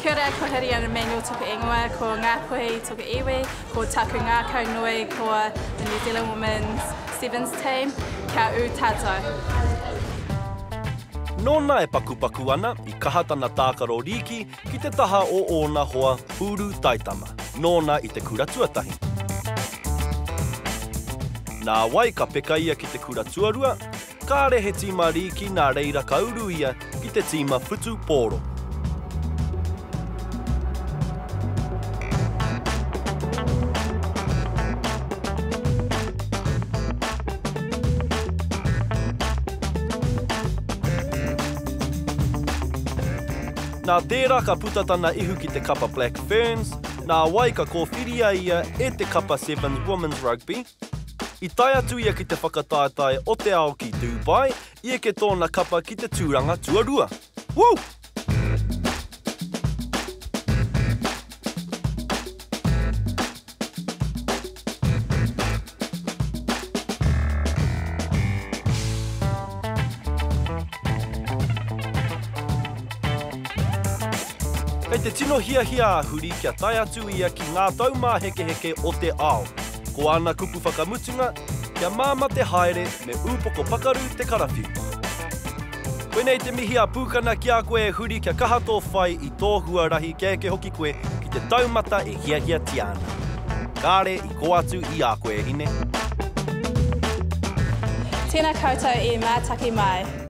Kia ora, ko Hiriana Manuel toku ingoa, ko Ngāpuhi toku iwi, ko taku ngākau nui ko the New Zealand Women's Sevens team, kia ū tātou. Nōna e pakupaku ana, i kaha tana tākaro rīki ki te taha o ōna hoa pūru taitama, nōna i te kura tuatahi. Nāwai ka peka ia ki te kura tuarua, Kāre he tīma rīki nā reira ka uru ia ki te tīma whutupōro. Nā tērā ka puta tana ihu ki te kapa Black Ferns, nā wai ka kōwhiria ia e te kapa Sevens Women's Rugby, I tae atu ia ki te whakataetae o te ao ki Dubai, i eke tōna kapa ki te tūranga tuarua. Woo! Kei te tino hiahia a Huri kia tae atu ia ki ngā taumāhekeheke o te ao. Ko āna kupu whakamutunga, kia māmā te haere me ūpoko pakaru te karawhiu. Koinei te mihi a Pūkana ki a koe e Huri kia kaha tō whai i tō huarahi kia eke hoki koe ki te taumata e hiahiatia ana. Kāre i kō atu i a koe e hine. Tēnā koutou e mātaki mai.